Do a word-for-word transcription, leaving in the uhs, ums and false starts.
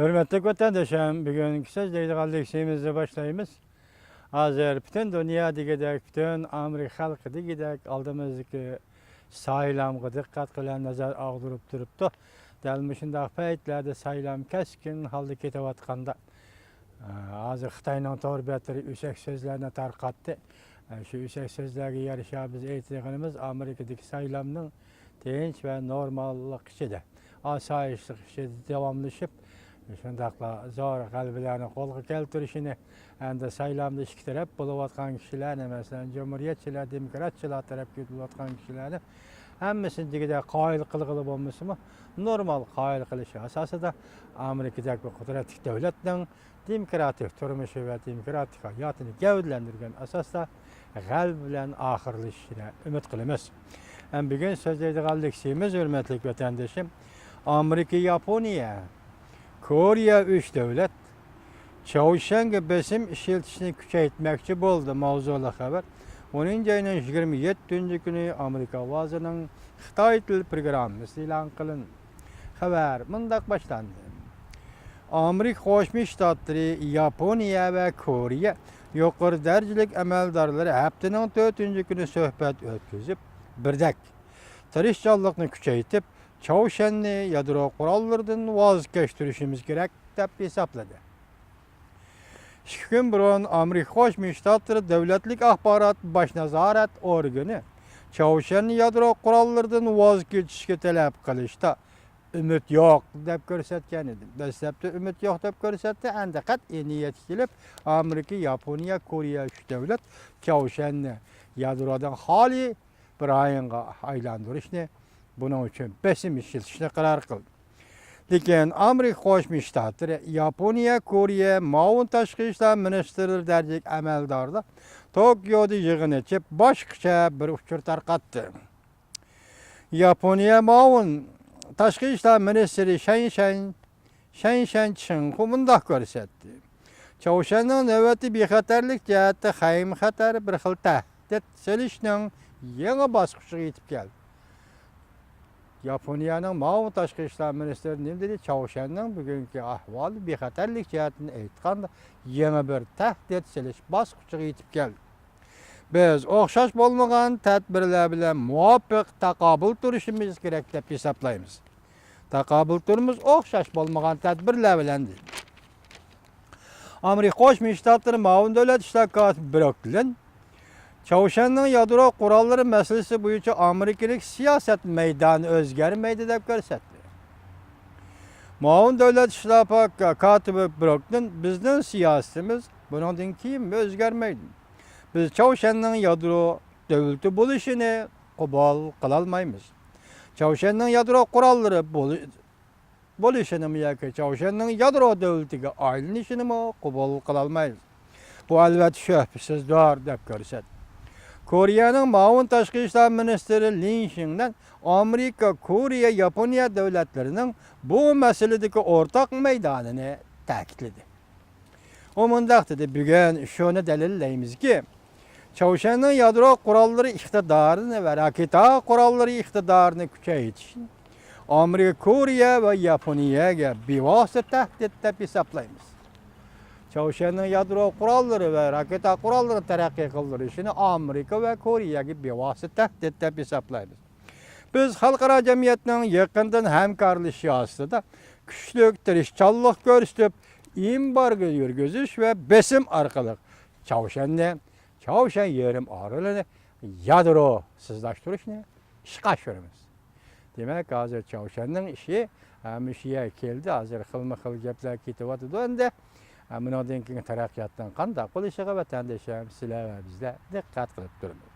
ھۆرمەتلىك ۋەتەنداشلار، بۈگۈنكى سۆزلەيدىغان لېكسىيىمىزنى باشلايمىز. ھازىر پۈتۈن دۇنيا دېگۈدەك، پۈتۈن ئامېرىكا خەلقى دېگۈدەك ئالدىمىزدىكى سايلامغا دىققەت بىلەن نەزەر ئاغدۇرۇپ تۇرۇپتۇ. دەل مۇشۇنداق پەيتلەردە سايلام كەسكىن ھالدا كېتىۋاتقاندا، ھازىر خىتاينىڭ تور بەتلىرى ئۆسەك سۆزلەرنى تارقاتتى. شۇ ئۆسەك سۆزلەرگە يارىشا بىز ئېيتىدىغىنىمىز ئامېرىكىدىكى سايلامنىڭ تىنچ ۋە نورماللىق ئىچىدە، ئاسايىشلىق ئىچىدە داۋاملىشىپ، شۇنداقلا زور غەلىبىلەرنى قولغا كەلتۈرۈشىنى، ئەمدى سايلامدا ئىككى تەرەپ بولۇۋاتقان كىشىلەرنى، مەسىلەن، جۇمھۇرىيەتچىلەر، دېموكراتچىلار تەرەپكە ئۆتۈۋاتقان كىشىلەرنى ھەممىسىنى دېگۈدەك قايىل قىلغىلى بولمىسىمۇ، نورمال قايىل قىلىش ئاساسىدا ئامېرىكىدەك بىر قۇدرەتلىك دۆلەتنىڭ دېموكراتىك تۇرمۇشى ۋە دېموكراتىك ھاياتىنى گەۋدىلەندۈرگەن ئاساستا غەلىبە بىلەن ئاخىرلىشىشىنى ئۈمىد قىلىمىز. ھەم بۈگۈن سۆزلەيدىغان لېكسىيىمىز، ھۆرمەتلىك ۋەتەندىشىم، ئامېرىكا ياپونىيە، كورېيە ئۈچ دۆلەت چاۋشيەنگە بېسىم ئىشلىتىشنى كۈچەيتمەكچى بولدى ماۋزۇلۇق خەۋەر. ئونىنچى ئاينىڭ يىگىرمە يەتتىنچى كۈنى ئامېرىكا ئاۋازىنىڭ خىتاي تىل پروگراممىسىدا ئېلان قىلىندى. خەۋەر مۇنداق باشلاندى. ئامېرىكا قوشما شتاتلىرى، ياپونىيە ۋە كورېيە يۇقىرى دەرىجىلىك ئەمەلدارلىرى ھەپتىنىڭ تۆتىنچى كۈنى سۆھبەت ئۆتكۈزۈپ، بىردەك تىرىشچانلىقنى كۈچەيتىپ، چاۋشيەننى يادرو قوراللىرىدىن ۋاز كەچتۈرۈشىمىز كېرەك، دەپ ھېسابلىدى. ئىككى كۈن بۇرۇن ئامېرىكا قوشما شتاتلىرى دۆلەتلىك ئاخبارات باش نازارەت ئورگىنى چاۋشيەننى يادرو قوراللىرىدىن ۋاز كېچىشكە تەلەپ قىلىشتا ئۈمىد يوق دەپ كۆرسەتكەن ئىدى. دەسلەپتە ئۈمىد يوق دەپ كۆرسەتتى، ئەمدى قەتئىي نىيەتكە كېلىپ، ئامېرىكا، ياپونىيە، كورېيە ئۈچ دۆلەت چاۋشيەننى يادرودىن خالىي بىر رايونغا ئايلاندۇرۇشنى، بۇنىڭ ئۈچۈن بېسىم ئىشلىتىشنى قارار قىلدى. لېكىن ئامېرىكا قوشما شتاتلىرى، ياپونىيە، كورېيە مۇئاۋىن تاشقى ئىشلار مىنىستىرلىرى دەرىجىلىك ئەمەلدارلار توكيودا يىغىن ئېچىپ، باشقىچە بىر ئۇچۇر تارقاتتى. ياپونىيە مۇئاۋىن تاشقى ئىشلار مىنىستىرى شەن شەن، شەن شەن چىڭخۇ مۇنداق كۆرسەتتى. چاۋشيەننىڭ نۆۋەتتە بىخەتەرلىك جەھەتتە خەيمە خەتەر، بىر خىل تەھدىت سېلىشنىڭ يېڭى باسقۇچىغا يېتىپ كەلدى. ياپونىيەنىڭ مۇئاۋىن تاشقى ئىشلار مىنىستىرى نېمە دېدى؟ چاۋشيەننىڭ بۈگۈنكى ئەھۋالى بىخەتەرلىك جەھەتتىن ئېيتقاندا يېڭى بىر تەھدىت سېلىش باسقۇچىغا يېتىپ كەلدى. بىز ئوخشاش بولمىغان تەدبىرلەر بىلەن مۇۋاپىق تاقابىل تۇرۇشىمىز كېرەك دەپ ھېسابلايمىز. تاقابىل تۇرىمىز ئوخشاش بولمىغان تەدبىرلەر بىلەن، دېدى. ئامېرىكا قوشما شتاتلىرى مۇئاۋىن دۆلەت ئىشلار كاتىپى بروكلىن چاۋشيەننىڭ يادرو قوراللىرى مەسىلىسى بويىچە ئامېرىكىلىق سىياسەت مەيدانى ئۆزگەرمەيدۇ دەپ كۆرسەتتى. مۇئاۋىن دۆلەت ئىشلار كاتىپى بروكلىن، بىزنىڭ سىياسىتىمىز بۇنىڭدىن كېيىنمۇ ئۆزگەرمەيدۇ. بىز چاۋشيەننىڭ يادرو دۆلىتى بولۇشىنى قوبۇل قىلالمايمىز. چاۋشيەننىڭ يادرو قوراللىرى بولۇ-، بولۇشىنىمۇ ياكى چاۋشيەننىڭ يادرو دۆلىتىگە ئايلىنىشىنىمۇ قوبۇل قىلالمايمىز. بۇ، ئەلۋەتتە، شۈبھىسىزدۇر، دەپ كۆرسەتتى. كورېيەنىڭ مۇئاۋىن تاشقى ئىشلار مىنىستىرى لىن شىڭنەن ئامېرىكا، كورېيە، ياپونىيە دۆلەتلىرىنىڭ بۇ مەسىلىدىكى ئورتاق مەيدانىنى تەكىتلىدى. ئۇ مۇنداق دېدى، بۈگۈن شۇنى دەلىللەيمىزكى، چاۋشيەننىڭ يادرو قوراللىرى ئىقتىدارىنى ۋە راكېتا قوراللىرى ئىقتىدارىنى كۈچەيتىشنى ئامېرىكا، كورېيە ۋە ياپونىيەگە بىۋاسىتە تەھدىت دەپ ھېسابلايمىز. چاۋشيەننىڭ يادرو قوراللىرى ۋە راكېتا قوراللىرىنى تەرەققىي قىلدۇرۇشىنى ئامېرىكا ۋە كورېيەگە بىۋاسىتە تەھدىت دەپ ھېسابلايمىز. بىز خەلقئارا جەمئىيەتنىڭ يېقىندىن ھەمكارلىشىشى ئاستىدا كۈچلۈك تىرىشچانلىق كۆرسىتىپ، ئېمبارگو يۈرگۈزۈش ۋە بېسىم ئارقىلىق چاۋشيەننى، چاۋشيەن يېرىم ئارىلىنى يادروسىزلاشتۇرۇشنى ئىشقا ئاشۇرىمىز. دېمەك، ھازىر چاۋشيەننىڭ ئىشى، ھە، مۇشۇ يەرگە كەلدى. ھازىر خىلمۇ خىل گەپلەر كېتىۋاتىدۇ ئەمدى. ھە، بۇنىڭدىن كېيىن تەرەققىياتنىڭ قانداق بولۇشىغا ۋەتەندىشىم، سىلەر ۋە بىزلەر دىققەت قىلىپ تۇرىمىز.